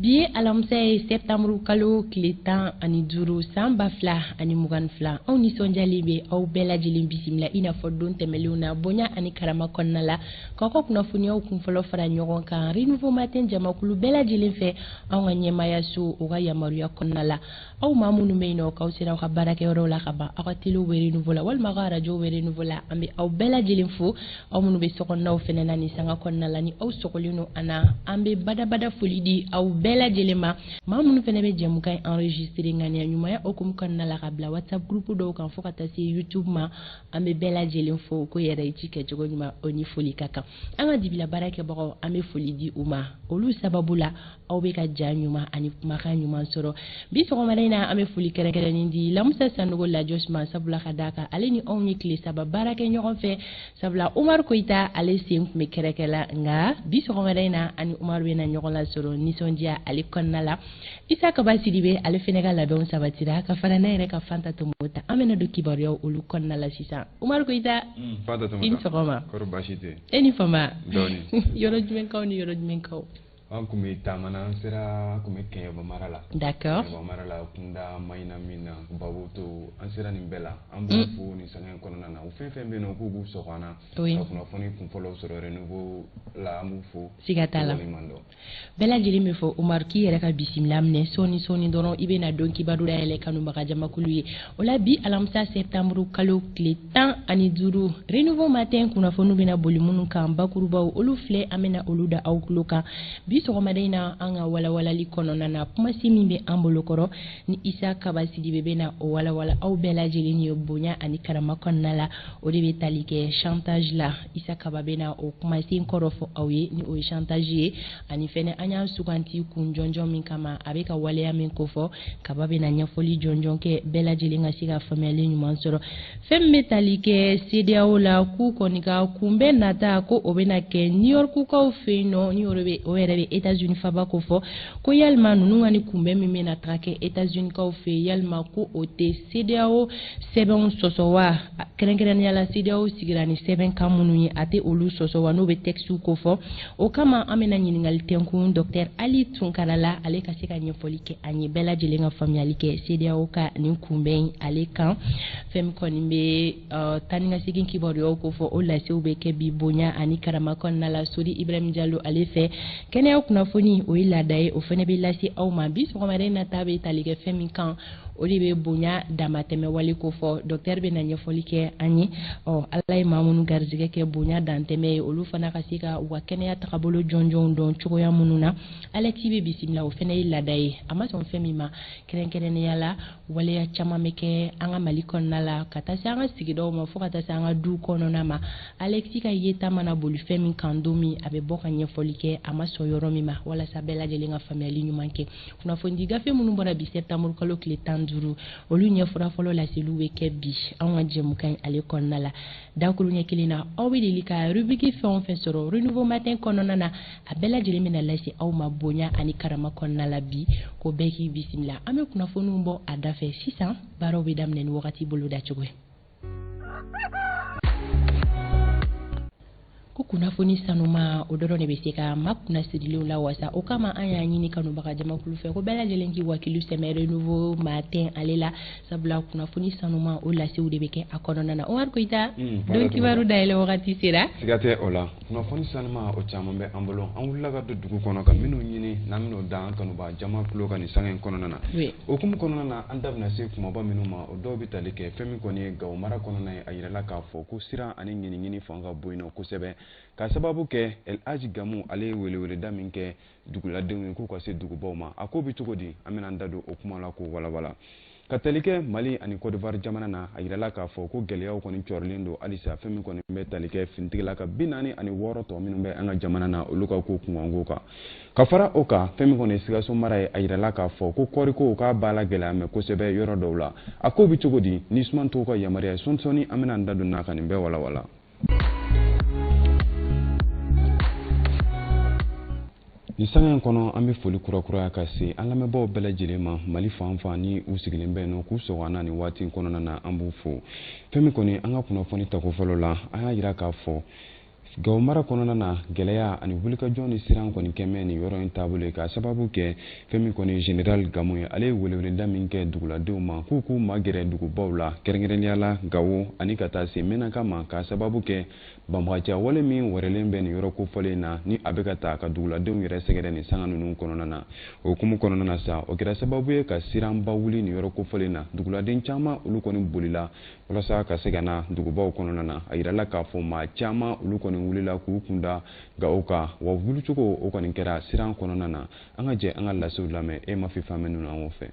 Bi ye alamisa ye, septembre kalo tile 15, san 2022. Anw nisɔndiyalen bɛ aw bɛɛ lajɛlen bisimila i n'a fɔ don tɛmɛnlenw na, bonya ani karama kɔnɔna la, k'aw ka kunnafoniyaw kunfɔlɔ fara ɲɔgɔn kan Renouveau Matin jamakulu bɛɛ lajɛlen fɛ, anw ka ɲɛmaayaso o ka yamaruya kɔnɔna la. Aw maa minnu bɛ yen nɔ k'aw sera aw ka baarakɛyɔrɔw la ka ban, aw ka telew bɛ Renouveau la walima aw ka arajow bɛ Renouveau la, an bɛ aw bɛɛ lajɛlen fo. Aw minnu bɛ sokɔnɔnaw fɛnɛ na nin sanga kɔnɔna la, ni aw sɔgɔlen don an na, an bɛ badabada foli di aw bɛɛ lajɛlen ma. Maa minnu fɛnɛ bɛ jɛmukan in enregistré ŋaniya ɲumanya hukumu kɔnɔna la ka bila WhatsApp groupe dɔw kan fo ka taa se YouTube ma, an bɛ bɛɛ lajɛlen fo ko yɛrɛ ci kɛcogo ɲuman, o ni foli ka kan. An ka dibila baarakɛbagaw, an bɛ foli di u ma, olu sababu la aw bɛ ka ja ɲuman ani kumakan ɲuman sɔrɔ. Bi sɔgɔmada in na, an bɛ foli kɛrɛnkɛrɛnnen di Lamusa Sanogo Lajɔsi ma, sabula ka d'a kan ale ni anw ye tile 3 baara kɛ ɲɔgɔn fɛ, sabula Umaru Koyita ale sen tun bɛ kɛrɛkɛ la, nka bi sɔgɔmada in na ani Umaru bɛna ɲɔgɔn lasɔrɔ nisɔndiya ale kɔnɔna la. Isa Kaba Sidibe, ale fɛnɛ ka labɛnw sabatira ka fara ne yɛrɛ ka Fanta Tomota. An bɛna don kibaruyaw olu kɔnɔna la sisan. Umaru Koyita, Fanta Tomota, i ni sɔgɔma. Kɔri baasi tɛ? E ni fama. Dɔɔni. Yɔrɔ jumɛnkaw ni yɔrɔ jumɛnkaw? An tun bɛ taama na, an sera, an tun bɛ Kɛɲɛba mara la. D'accord. Kɛɲɛba mara la, Kunda, Mayina min na, Baboto, an sera nin bɛɛ la. An b'u fo nin sanga in kɔnɔna na. U fɛn fɛn bɛ yen nɔ k'u b'u sɔgɔ an na. Oui. Ka kunnafoni kunfɔlɔw sɔrɔ Renouveau la, an b'u fo. Siga t'a la. Waleɲuman dɔn. Bɛɛ lajɛlen bɛ fɔ. Umaru, k'i yɛrɛ ka bisimila minɛ, sɔɔni sɔɔni dɔrɔn i bɛna don kibaru dayɛlɛ kanubaga jamakulu ye. O la bi alamisa septembre kalo tile 15, Renouveau Matin kunnafoniw bɛna boli minnu kan, bakurubaw olu filɛ, an bɛna olu da aw tulo kan bi sɔgɔmada in na. An ka walawalali kɔnɔna na, kumasen min bɛ an bolo kɔrɔ ni Isa Kaba Sidibe bɛna o walawala aw bɛɛ lajɛlen ye bonya ani karama kɔnɔna la, o de bɛ tali kɛ chantage la. Isa Kaba bɛna o kumasen kɔrɔ fɔ aw ye, ni o ye chantage ye, ani fɛnɛ an y'a suganti kun jɔnjɔn min kama, a bɛ ka waleya min kofɔ. Kaba bɛna ɲɛfɔli jɔnjɔn kɛ, bɛɛ lajɛlen ka se ka faamuyali ɲuman sɔrɔ. Fɛn min bɛ tali kɛ CEDEAO la, k'u kɔni ka kunbɛn nata ko o bɛna kɛ New Yorkukaw fɛ yen nɔ, ni o yɛrɛ bɛ États-Unis faba kofɔ, ko yalima ninnu ka ni kunbɛn min bɛna taga kɛ États-Unis kaw fɛ yen, yalima ko o tɛ CEDEAO sɛbɛnw sɔsɔ wa? Kɛrɛnkɛrɛnnenya la, CEDEAO sigira ni sɛbɛn kan minnu ye, a tɛ olu sɔsɔ wa, n'o bɛ texte kofɔ? O kama an bɛna ɲininkali tɛnkun docteur Ali Tunkara la, ale ka se ka ɲɛfɔli kɛ an ye, bɛɛ lajɛlen ka faamuyali kɛ CEDEAO ka nin kunbɛn ale kan. Fɛn min kɔni bɛ taa ni ka segin kibaruyaw kofɔ, o lasew bɛ kɛ bi bonya ani karama kɔnɔna la Sori Ibrahim Jalo ale fɛ. Kɛnɛya kunnafoni, o ye laada ye, o fɛnɛ bɛ lase aw ma bi sɔgɔmada in na. Ta bɛ tali kɛ fɛn min kan, o de bɛ bonya damatɛmɛ wale kofɔ. Docteur bɛ na ɲɛfɔli kɛ an ye. Ɔ Ala ye maa minnu garijɛgɛ kɛ bonya dantɛmɛ ye, olu fana ka se ka u ka kɛnɛya tagabolo jɔnjɔnw dɔn cogoya minnu na. Alexis bɛ bisimila, o fɛnɛ ye laada ye. A ma sɔn fɛn min ma, kɛrɛnkɛrɛnnenya la waleya caman bɛ kɛ an ka Mali kɔnɔna la, ka taa se an ka sigidaw ma, fo ka taa se an ka du kɔnɔna ma. Alexis ka yeta mana boli fɛn min kan don min, a bɛ bɔ ka ɲɛfɔli kɛ, a ma sɔn yɔrɔ min ma, walasa bɛɛ lajɛlen ka faamuyali ɲuman kɛ. Kunnafoni gafe minnu bɔra bi septembre kalo tile 15, olu ɲɛfura fɔlɔ laseliw bɛ kɛ bi anw ka jɛmukan in ale kɔnɔna la. Dakuru ɲɛ kelen na, aw bɛ deli ka rubrique fɛn o fɛn sɔrɔ Renouveau Matin kɔnɔna na, a bɛɛ lajɛlen bɛna lase aw ma bonya ani karama kɔnɔna la bi, ko bɛɛ k'i bisimila. An bɛ kunnafoniw bɔ a da fɛ sisan, baaraw bɛ daminɛ ni wagati bolo dacogo ye. Ko kunnafoni sanuma, o dɔrɔn de bɛ se ka maa kunnasirilenw lawasa. O kama an y'a ɲini kanubaga jamakulu fɛ ko bɛɛ lajɛlen k'i wakilu sɛmɛ Renouveau Matin ale la, sabula kunnafoni sanuma, o lasew de bɛ kɛ a kɔnɔna na. Omar Koyita, don kibaru dayɛlɛ wagati sera. Siga tɛ o la, kunnafoni sanuma o caman bɛ an bolo. An wulila ka don dugu kɔnɔ ka minnu ɲini n'an bɛn'o da an kanubaga jama tulo kan nin sanga in kɔnɔna na. O hukumu kɔnɔna na, an da bɛna se kumaba minnu ma, o dɔw bɛ tali kɛ fɛn min kɔni ye Gawo mara kɔnɔna ye. A yirala k'a fɔ ko siran ani ɲiniɲini fanga ka bon yen nɔ kosɛbɛ, ka sababu kɛ El Hadji Gamu ale ye weleweleda min kɛ duguladenw ye k'u ka se dugubaw ma. A ko bɛ cogo di? An bɛna an da don o kuma la k'o walawala. Ka tali kɛ Mali ani Côte d'Ivoire jamana na, a yirala k'a fɔ ko gɛlɛyaw kɔni cɔrilen don halisa fɛn min kɔni bɛ tali kɛ finitigila ka 46 tɔ minnu bɛ an ka jamana na, olu ka ko kunkanko kan. Ka fara o kan, fɛn min kɔni ye Sikaso mara ye, a yirala k'a fɔ ko kɔɔriko k'a b'a la gɛlɛya mɛ kosɛbɛ yɔrɔ dɔw la. A ko bɛ cogo di? Ni Usumani Togo ka yamaruya ye, sɔɔni sɔɔni an bɛna an da don n'a ka nin bɛɛ walawala. Nin sanga in kɔnɔ, an bɛ foli kurakuraya ka se an lamɛnbaaw bɛɛ lajɛlen ma Mali fan fan ni u sigilen bɛ yen nɔ k'u sɔgɔ an na nin waati in kɔnɔna na, an b'u fo. Fɛn min kɔni an ka kunnafoni tako fɔlɔ la, an y'a yira k'a fɔ Gawo mara kɔnɔna na, gɛlɛya ani wulikajɔ ni siran kɔni kɛmɛ nin yɔrɔ in taabolo ye, k'a sababu kɛ fɛn min kɔni général Gamu ye. Ale ye weleweleda min kɛ duguladenw ma k'u k'u magɛrɛ dugubaw la, kɛrɛnkɛrɛnnenya la Gawo ani ka taa se Menaka ma, k'a sababu kɛ banbagaciya wale min wɛrɛlen bɛ nin yɔrɔ kofɔlen na, ni a bɛ ka taa ka duguladenw yɛrɛ sɛgɛrɛ nin sanga ninnu kɔnɔna na. O hukumu kɔnɔna na sa, o kɛra sababu ye ka siranba wuli nin yɔrɔ kofɔlen na. Duguladen caman, olu kɔni bolila walasa ka se ka na dugubaw kɔnɔna na. A yirala k'a fɔ maa caman, olu kɔni wulila k'u kunda Gawo kan, wa wulicogo o kɔni kɛra siran kɔnɔna na. An ka jɛ an ka lasew lamɛn e ma fifa minnu na an fɛ.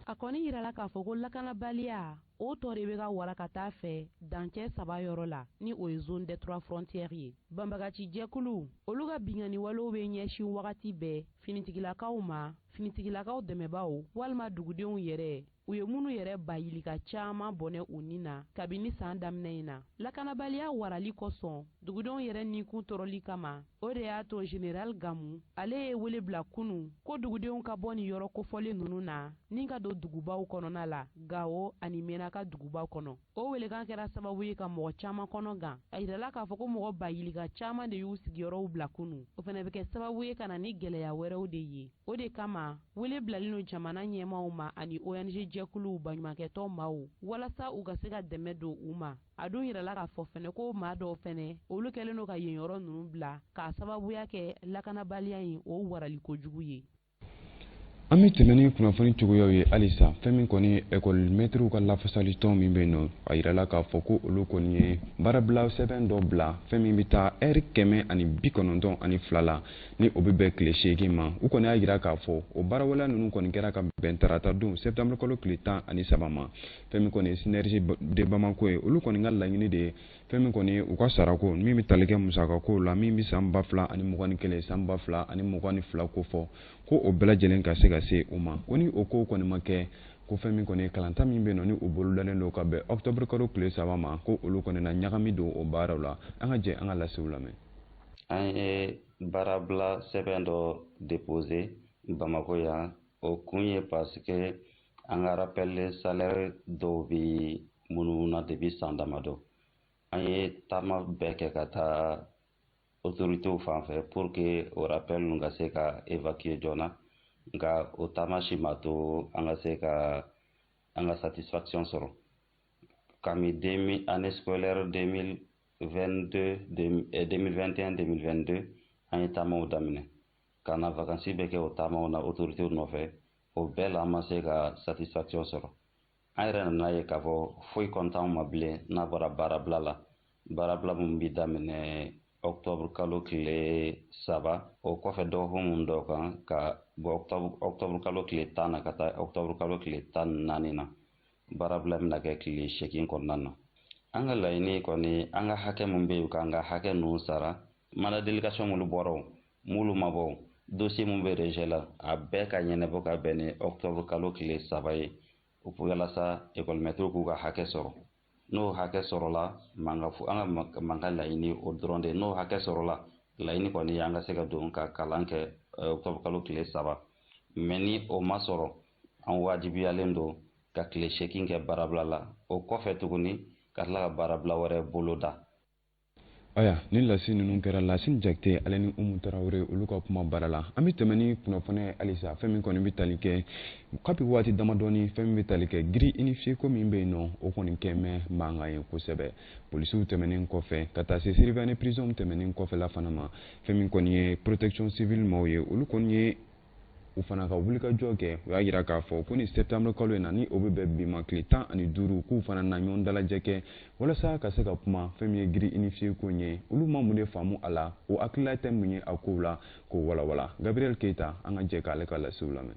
A kɔni yirala k'a fɔ ko lakanabaliya o tɔ de bɛ ka wara ka taa fɛ dancɛ saba yɔrɔ la, ni o ye zone des trois frontières ye. Banbagaci jɛkulu, olu ka binkanni walew bɛ ɲɛsin wagati bɛɛ finitigilakaw ma, finitigilakaw dɛmɛbaaw walima dugudenw yɛrɛ, u ye minnu yɛrɛ bayilika caman bɔnɛ u ni na kabini san daminɛ in na. Lakanabaliya warali kosɔn, dugudenw yɛrɛ nikun tɔɔrɔli kama, o de y'a to général Gamu ale ye wele bila kunu ko dugudenw ka bɔ nin yɔrɔ kofɔlen ninnu na ni ka don dugubaw kɔnɔna la, Gawo ani Menaka dugubaw kɔnɔ. O welekan kɛra sababu ye ka mɔgɔ caman kɔnɔ gan. A yirala k'a fɔ ko mɔgɔ bayilika caman de y'u sigiyɔrɔw bila kunu. O fana bɛ kɛ sababu ye ka na ni gɛlɛya wɛrɛw de ye. O de kama, wele bilalen don jamana ɲɛmaaw ma ani ONG jɛkuluw, baɲumankɛtɔn maaw, walasa u ka se ka dɛmɛ don u ma. A dun yirala k'a fɔ fɛnɛ ko maa dɔw fɛnɛ, olu kɛlen don ka yen yɔrɔ ninnu bila k'a sababuya kɛ lakanabaliya in o warali kojugu ye. An bɛ tɛmɛ ni kunnafoni cogoyaw ye halisa. Fɛn min kɔni ekɔli mɛtiriw ka lafasali tɔn min bɛ yen nɔ, a yirala k'a fɔ ko olu kɔni ye baarabila sɛbɛn dɔ bila, fɛn min bɛ taa ɛri 192 la, ni o bɛ bɛn tile 8 ma. U kɔni y'a yira k'a fɔ o baarawaleya ninnu kɔni kɛra ka bɛn tarata don septembre kalo tile 13 ma. Fɛn min kɔni ye Synergie de Bamako ye, olu kɔni ka laɲini de ye fɛn min kɔni ye u ka sarako min bɛ tali kɛ musakako la, min bɛ san 2021, san 2022 ko fɔ, ko o bɛɛ lajɛlen ka se ka se u ma. Ko ni o ko kɔni ma kɛ, ko fɛn min kɔni kalanta min bɛ yen nɔ, ni o bolodalen don ka bɛn octobre kalo tile 3 ma, ko olu kɔni na ɲagami don o baaraw la. An ka jɛ an ka lasew lamɛn. An ye baarabila sɛbɛn dɔ déposé Bamako yan. O kun ye parce que an ka rappel salaire dɔw bɛ minnu na depuis san damadɔ. An ye taama bɛɛ kɛ ka taa autorités fan fɛ pour que o rappel ninnu ka se ka évacuer joona, nka o taama si ma to an ka se ka an ka satisfaction sɔrɔ. Kami année scolaire 2022, 2021, 2022, an ye taamaw daminɛ ka na vacances bɛ kɛ o taamaw na autorités nɔfɛ. O bɛɛ la, an ma se ka satisfaction sɔrɔ. An yɛrɛ nana ye k'a fɔ foyi kɔni t'anw ma bilen n'a bɔra baarabila la, baarabila min bi daminɛ octobre kalo tile 3, o kɔfɛ dɔgɔkun mun dɔ kan, ka bɔ octobre kalo tile 10 na ka taa octobre kalo tile 14 na. Baarabila bɛna kɛ tile 8 kɔnɔna na. An ka laɲini kɔni, an ka hakɛ mun bɛ yen, k'an ka hakɛ ninnu sara. Mandat délégation minnu bɔra, o m'olu ma bɔ, dossier mun bɛ rejet la, a bɛɛ ka ɲɛnabɔ ka bɛn ni octobre kalo tile 3 ye, walasa école maître k'u ka hakɛ sɔrɔ. N'o hakɛ sɔrɔla, mankan an ka mankan laɲini o dɔrɔn de. N'o hakɛ sɔrɔla, laɲini kɔni ye an ka se ka don ka kalan kɛ octobre kalo tile 3. Mais ni o ma sɔrɔ, an wajibiyalen don ka tile 8 kɛ baarabila la. O kɔfɛ tuguni, ka tila ka baarabila wɛrɛ bolo da. Aya, ni lasi ninnu kɛra Lasine Jakite ale ni Umu Tarawele, olu ka kuma baara la. An bɛ tɛmɛ ni kunnafoniya ye halisa. Fɛn min kɔni bɛ tali kɛ kabi waati damadɔni, fɛn min bɛ tali kɛ grille unifiée ko min bɛ yen nɔ, o kɔni kɛ mɛn mankan ye kosɛbɛ. Polisiw tɛmɛnen kɔfɛ ka taa se surveillant de prison tɛmɛnen kɔfɛ la fana ma, fɛn min kɔni ye protection civile maaw ye, olu kɔni ye u fana ka wulikajɔ kɛ. U y'a jira k'a fɔ ko ni septembre kalo in na, ni o bɛ bɛn bi ma tile 15, k'u fana na ɲɔgɔn dalajɛ kɛ walasa ka se ka kuma fɛn min ye grille unifiée ko ɲɛ. Olu ma mun de faamu a la, o hakilila tɛ mun ye a kow la, k'o walawala. Gabriel Keita, an ka jɛ k'ale ka lasew lamɛn.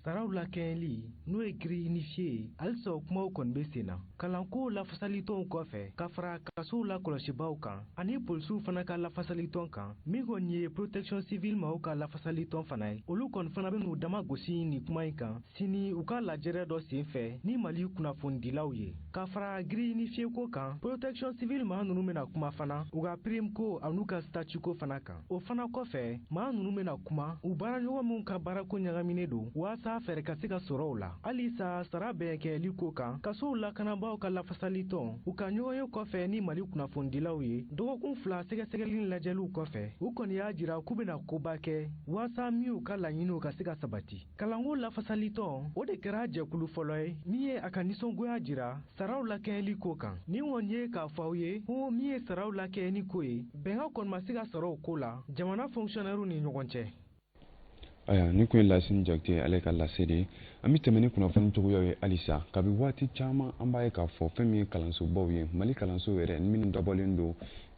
Saraw lakɛɲɛli, n'o ye grille unifiée ye, halisa o kumaw kɔni bɛ sen na. Kalanko lafasalitɔnw kɔfɛ, ka fara kasow lakɔlɔsibaw kan ani polisiw fana ka lafasalitɔn kan, min kɔni ye protection civile maaw ka lafasalitɔn fana ye, olu kɔni fana bɛ n'u dama gosi nin kuma in kan sini u ka lajɛrɛ dɔ sen fɛ ni Mali kunnafonidilaw ye. Ka fara grille unifiée ko kan, protection civile maa ninnu bɛna kuma fana u ka prime ko an'u ka statut ko fana kan. O fana kɔfɛ, maa ninnu bɛna kuma u baaraɲɔgɔn minnu ka baarako ɲagaminen don, waasa Waasa fɛɛrɛ ka se ka sɔrɔ o la, halisa sara bɛɛ kɛli ko kan, kasow lakanabaaw ka lafasalitɔn, u ka ɲɔgɔnye kɔfɛ ni Mali kunnafonidilaw ye, dɔgɔkun 2 sɛgɛsɛgɛli ni lajɛliw kɔfɛ, u kɔni y'a jira k'u bɛna koba kɛ waasa min y'u ka laɲiniw ka se ka sabati. Kalanko lafasalitɔn, o de kɛra jɛkulu fɔlɔ ye min ye a ka nisɔngoya jira saraw lakɛɲɛli ko kan. Nin kɔni ye k'a fɔ aw ye ko min ye saraw lakɛɲɛni ko ye, bɛnkan kɔni ma se ka sɔrɔ o ko la jamana fonctionnaires ni ɲɔgɔn cɛ. Aya, nin kun ye Lasine Jakite ale ka lase de ye. An bɛ tɛmɛ ni kunnafoni cogoyaw ye halisa. Kabi waati caman, an b'a ye k'a fɔ fɛn min ye kalansobaw ye, Mali kalanso yɛrɛ minnu dabɔlen don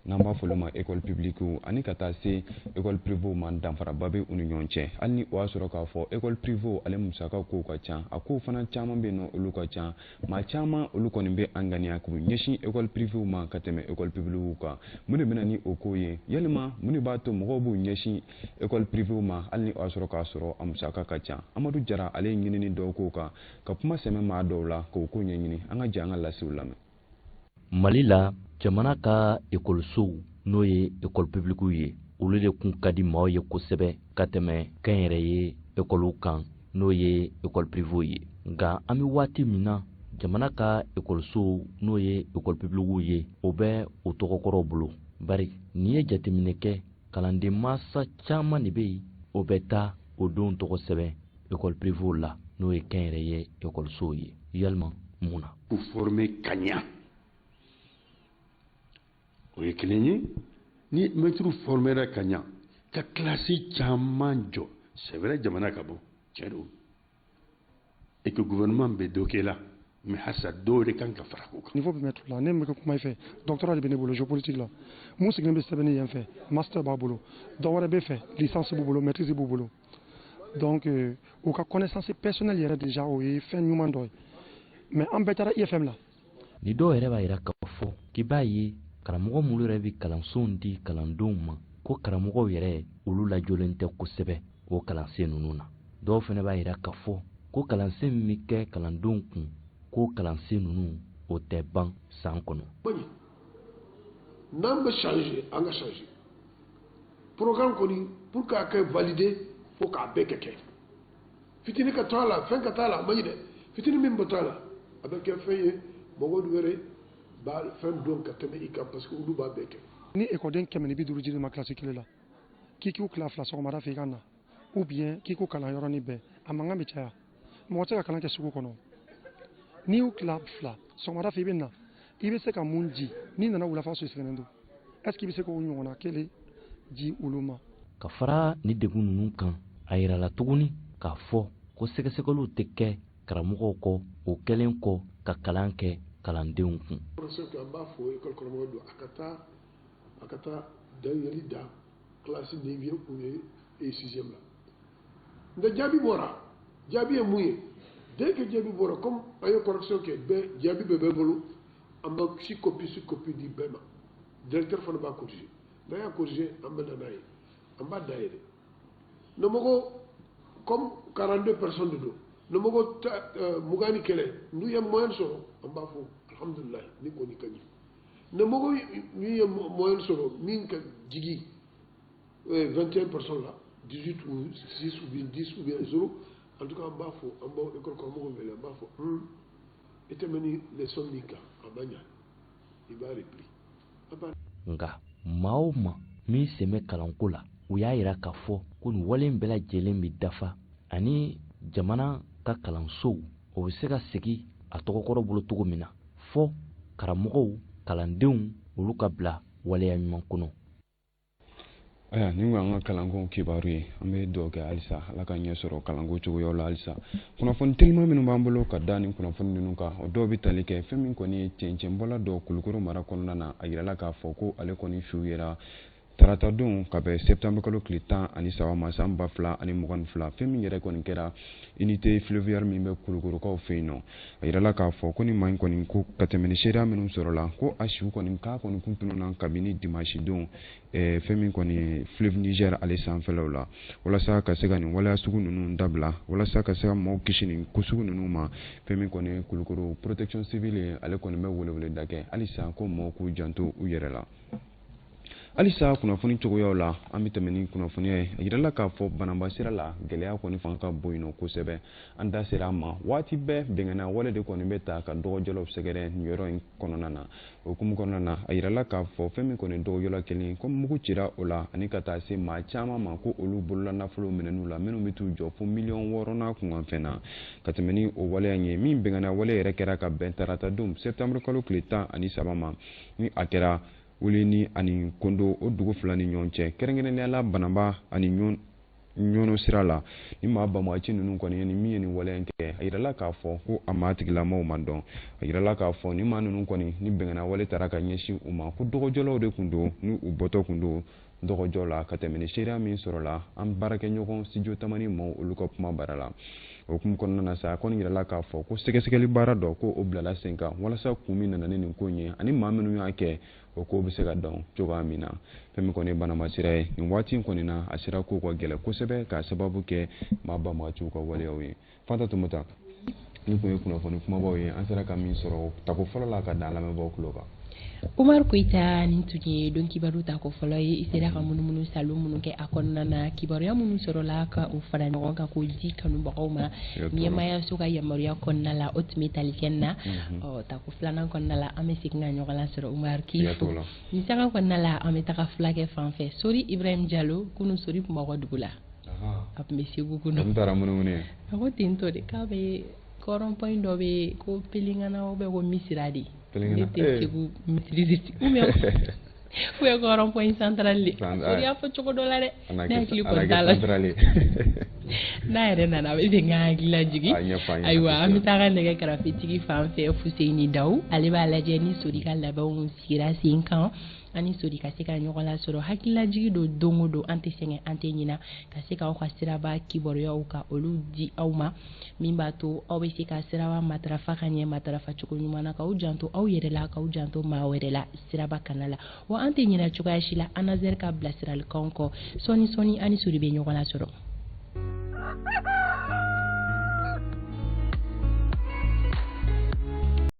n'an b'a fɔ olu ma école publique, ani ka taa se école privée ma, danfaraba bɛ u ni ɲɔgɔn cɛ. Hali ni o y'a sɔrɔ k'a fɔ école privée ale musaka kow ka ca, a kow fana caman bɛ yen nɔ, olu ka ca. Maa caman olu kɔni bɛ an ŋaniya k'u ɲɛsin école privée ma ka tɛmɛ école publique kan. Mun de bɛ na ni o ko ye? Yalima mun de b'a to mɔgɔw b'u ɲɛsin école privée ma, hali ni o y'a sɔrɔ k'a sɔrɔ a musaka ka ca? Amadu Jara ale ye ɲinini dɔw k'o kan, ka kuma sɛmɛ maa dɔw la k'o ko ɲɛɲini. An ka jɛ an ka lasew lamɛn. Mali la, jamana ka ekɔlisow, n'o ye ekɔli publikiw ye, olu de kun ka di maaw ye kosɛbɛ ka tɛmɛ kɛnyɛrɛye ekɔliw kan, n'o ye ekɔli pirivew ye. Nka an bɛ waati min na, jamana ka ekɔlisow, n'o ye ekɔli publikiw ye, o bɛ o tɔgɔkɔrɔw bolo, bari n'i ye jateminɛ kɛ, kalanden mansa caman de bɛ yen, o bɛ taa o denw tɔgɔ sɛbɛn ekɔli pirivew la, n'o ye kɛnyɛrɛye ekɔlisow ye. Yalima mun na? K'u former ka ɲa, o ye kelen ye. Ni mɛtiriw formera ka ɲa, ka kilasi caman jɔ, c'est vrai, jamana ka bon, tiɲɛ don, et que gouvernement bɛ dɔ kɛ la, mais halisa dɔw de kan ka fara o kan. Niveau bɛ mɛtiri la, ne bɛ kuma i fɛ, doctorat de bɛ ne bolo géopolitique la. Mun sigilen bɛ sɛbɛnni yen fɛ, master b'a bolo, dɔ wɛrɛ bɛ fɛ, licence b'u bolo, maîtrise b'u bolo. Donc u ka connaissance personnelle yɛrɛ déjà, o ye fɛn ɲuman dɔ ye. Mais an bɛɛ taara IFM la. Ni dɔw yɛrɛ b'a yira k'a fɔ k'i b'a ye karamɔgɔ minnu yɛrɛ bɛ kalansow di kalandenw ma, ko karamɔgɔw yɛrɛ olu lajɔlen tɛ kosɛbɛ o kalansen ninnu na. Dɔw fana b'a yira k'a fɔ ko kalansen min bɛ kɛ kalandenw kun, ko kalansen ninnu o tɛ ban san kɔnɔ. N'an bɛ changer, an ka changer programme kɔni pour k'a kɛ valider, fo k'a bɛɛ kɛ fitini ka to a la, fɛn ka t'a la, a man ɲi dɛ. Fitini min bɛ to a la, a bɛ kɛ fɛn ye, mɔgɔw wɛrɛ b'a fɛn dɔn ka tɛmɛ i kan, parce que olu b'a bɛɛ kɛ. Ni ekɔliden 150 dir'i ma kilasi kelen la, k'i k'u tila fila, sɔgɔmada fɛ i ka na, ou bien k'i k'u kalan yɔrɔnin bɛɛ, a mankan bɛ caya. Mɔgɔ tɛ se ka kalan kɛ sugu kɔnɔ. N'i y'u tila fila, sɔgɔmada fɛ i bɛ na, i bɛ se ka mun di? N'i nana wulafa sɔrɔ, i sɛgɛnnen don, est ce que i bɛ se k'o ɲɔgɔnna kelen di olu ma? Ka fara ni degun ninnu kan, a yirala tuguni k'a fɔ ko sɛgɛsɛgɛliw tɛ kɛ karamɔgɔw kɔ o kɛlen kɔ ka kalan kɛ kalandenw kun. An b'a fɔ école karamɔgɔ don, a ka taa dayɛli da classe neuvième ou bien et sixième la. Nka jaabi bɔra, jaabi ye mun ye? Dès que jaabi bɔra, comme an ye correction kɛ, bɛɛ jaabi bɛɛ bɛ bolo, an bɛ si copie si copie di bɛɛ ma. Directeur fana b'a corriger. N'a y'a corriger, an bɛ na n'a ye, an b'a dayɛlɛ. Ne mɔgɔ comme 42 personnes de don, ne mɔgɔ 21 n'u ye moyenne sɔrɔ, an b'a fɔ alhamdulilayi, ni kɔni ka ɲi. Ne mɔgɔ min ye moyenne sɔrɔ min ka jigi 21 personnes la, 18 ou 6 ou bien 10 ou bien 0, en tout cas an b'a fɔ, an b'aw école karamɔgɔ wele, an b'a fɔ i tɛmɛ ni leçon min kan, a ma ɲa, i b'a repris. Nka maa o maa min sen bɛ kalanko la, u y'a yira k'a fɔ ko nin wale in bɛɛ lajɛlen bɛ dafa ani jamana ka kalansow o bɛ se ka segin a tɔgɔkɔrɔ bolo cogo min na, fɔ karamɔgɔw, kalandenw olu ka bila waleya ɲuman kɔnɔ. Aya, nin kun y'an ka kalanko kibaru ye. An bɛ dugawu kɛ halisa, Ala ka ɲɛ sɔrɔ kalanko cogoyaw la. Halisa kunnafoni telima minnu b'an bolo ka da nin kunnafoni ninnu kan, o dɔw bɛ tali kɛ fɛn min kɔni ye cɛncɛnbɔla dɔ Kulukoro mara kɔnɔna na. A yirala k'a fɔ ko ale kɔni su yera tarata don ka bɛn septembre kalo tile 13 ma, san 2022. Fɛn min yɛrɛ kɔni kɛra unité fluviale min bɛ Kulukorokaw fɛ yen nɔ, a yirala k'a fɔ ko ni maa in kɔni ko ka tɛmɛ ni seereya minnu sɔrɔla, ko a su kɔni k'a kɔni kun tununna kabini dimanche don, fɛn min kɔni ye fleuve Niger ale sanfɛlaw la. Walasa ka se ka nin waleya sugu ninnu dabila, walasa ka se ka maaw kisi nin ko sugu ninnu ma, fɛn min kɔni ye Kulukoro protection civile ye, ale kɔni bɛ weleweleda kɛ halisa ko maaw k'u janto u yɛrɛ la. Halisa kunnafoni cogoyaw la, an bɛ tɛmɛ ni kunnafoniya ye. A yirala k'a fɔ Bananba sira la, gɛlɛya kɔni fanga ka bon yen nɔ kosɛbɛ. An da sera a ma, waati bɛɛ bɛnkanna wale de kɔni bɛ ta ka dɔgɔjɔlaw sɛgɛrɛ nin yɔrɔ in kɔnɔna na. O hukumu kɔnɔna na, a yirala k'a fɔ fɛn min kɔni dɔgɔjɔla kelen ko mugu cira o la, ani ka taa se maa caman ma ko olu bolola nafolo minɛn'u la, minnu bɛ t'u jɔ fo miliyɔn 6 n'a kunkanfɛn na. Ka tɛmɛ ni o waleya in ye, min bɛnkanna wale yɛrɛ kɛra ka bɛn tarata don septembre kalo tile 13 ma, ni a kɛra Wuleni ani Kondo, o dugu fila ni ɲɔgɔn cɛ, kɛrɛnkɛrɛnnenya la Bananba ani Ɲɔnɔ sira la. Ni maa banbagaci ninnu kɔni ye ni min ye nin waleya in kɛ, a yirala k'a fɔ ko a maa tigilamaw ma dɔn. A yirala k'a fɔ ni maa ninnu kɔni ni bɛnkanna wale tara ka ɲɛsin u ma, ko dɔgɔjɔlaw de tun don, ni u bɔtɔ tun don dɔgɔjɔ la. Ka tɛmɛ ni seereya min sɔrɔla an baarakɛɲɔgɔn studio Tamani maaw olu ka kuma bara la, o hukumu kɔnɔna na sa, a kɔni yirala k'a fɔ ko sɛgɛsɛgɛli baara dɔ ko o bilala sen kan, walasa kun min nana ni nin ko in ye ani maa minnu y'a kɛ, o ko bɛ se ka dɔn cogoya min na. Fɛn min kɔni ye Bananba sira ye nin waati in kɔni na, a sira ko ka gɛlɛn kosɛbɛ k'a sababu kɛ maa banbagaciw ka waleyaw ye. Fanta Tumata, nin kun ye kunnafoni kumabaw ye an sera ka min sɔrɔ tako fɔlɔ la ka da an lamɛnbaaw tulo kan. Umar Koyita, nin tun ye don kibaru tako fɔlɔ ye. I sera ka munumunu salo minnu kɛ a kɔnɔna na, kibaruya minnu sɔrɔla ka o fara ɲɔgɔn kan k'o di kanubagaw ma ɲɛmaayaso ka yamaruya kɔnɔna la, o tun bɛ tali kɛ na. Ɔ, tako filanan kɔnɔna la, an bɛ segin ka ɲɔgɔn lasɔrɔ. Umar, k'i fo. Nin sanga kɔnɔna la, an bɛ taga fulakɛ fan fɛ, Sori Ibrahim Jalo. Kunun Sori tun b'aw ka dugu la, a tun bɛ Segu kunun. A ko ten tɔ de k'a bɛ rond-point dɔ bɛ ko Pelengana ou bien ko Misira de. Ne tɛ Segu maîtriser, ou bien ko rond-point central de. Sori y'a fɔ cogo dɔ la dɛ, ne hakili kɔni t'a la. N'a yɛrɛ nana, a bɛ segin ka hakili lajigin. Ayiwa, an bɛ taa ka nɛgɛ karafetigi fan fɛ, Fuseyini Dawu. Ale b'a lajɛ ni Sori ka labɛnw sigira sen kan, ani Sori ka se ka ɲɔgɔn lasɔrɔ. Hakililajigi don, don o don an tɛ sɛgɛn, an tɛ ɲina ka se k'aw ka siraba kibaruyaw ka olu di aw ma, min b'a to aw bɛ se ka siraba matarafa ka ɲɛ, matarafa cogo ɲuman na, k'aw janto aw yɛrɛ la, k'aw janto maa wɛrɛ la siraba kana la. Wa an tɛ ɲinɛ cogoya si la ANASER ka bilasiralikanw kɔ. Sɔɔni sɔɔni, ani Sori bɛ ɲɔgɔn lasɔrɔ.